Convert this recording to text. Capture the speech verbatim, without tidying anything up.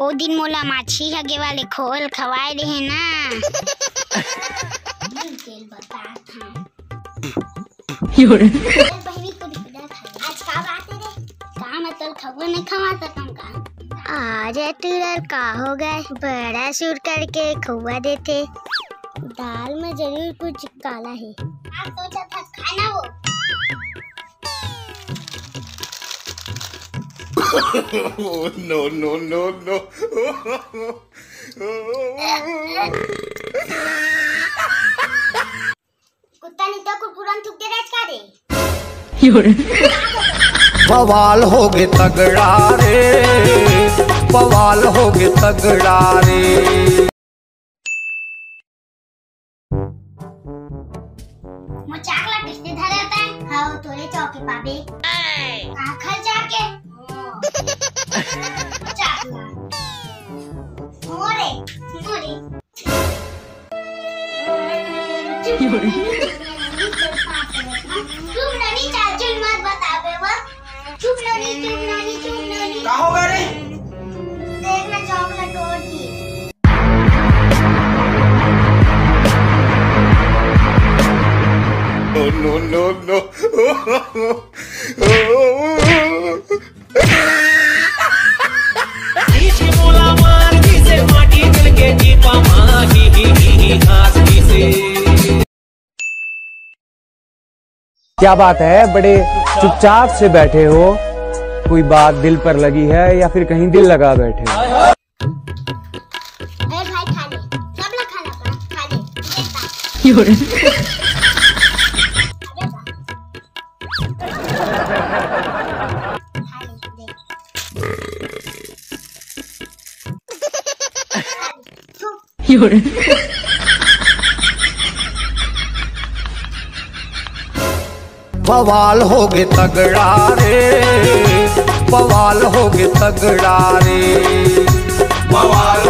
ओ दिन मोला माछी हगे वाले खोल खवाए रहे ना। तेल बता था। बहिनी को दिखदा था। आज का बात है रे? का मतलब खवा नहीं खवा सकम का? अरे टूरा का हो गए, बड़ा सुर करके खवा देथे। दाल में जरूर कुछ काला है। आप सोचा था खाना वो। Oh, no, no, no, no. कुत्ता नहीं तो कुरकुरन थूक दे रहे का रे? बवाल हो गए तगड़ा रे, बवाल हो गए तगड़ा रे। मोर चाकला किसने धरे होता है? हाँ, वो तोरे चौके पाबे। आखर जाके। चाकला। मोरे, मोरे। चुप ननी, चाचू मत बताबे वो। चुप ननी, चुप ननी, चुप ननी। का होगा रे? देख ना, चॉकलेट तोड़ दी। Oh, no, no, no. पीछे मोला मार दिसे, माटी दिल के दीपा मा, ही, ही, ही, ही, हास दिसे। क्या बात है, बड़े चुपचाप से बैठे हो, कोई बात दिल पर लगी है या फिर कहीं दिल लगा बैठे हो? ए भाई, खा ले, सब लोग खा ले, खा ले, ये खा। अबे बा। खा ले, देख। बवाल हो गए तगड़ा रे, बवाल हो गए तगड़ा रे, बवाल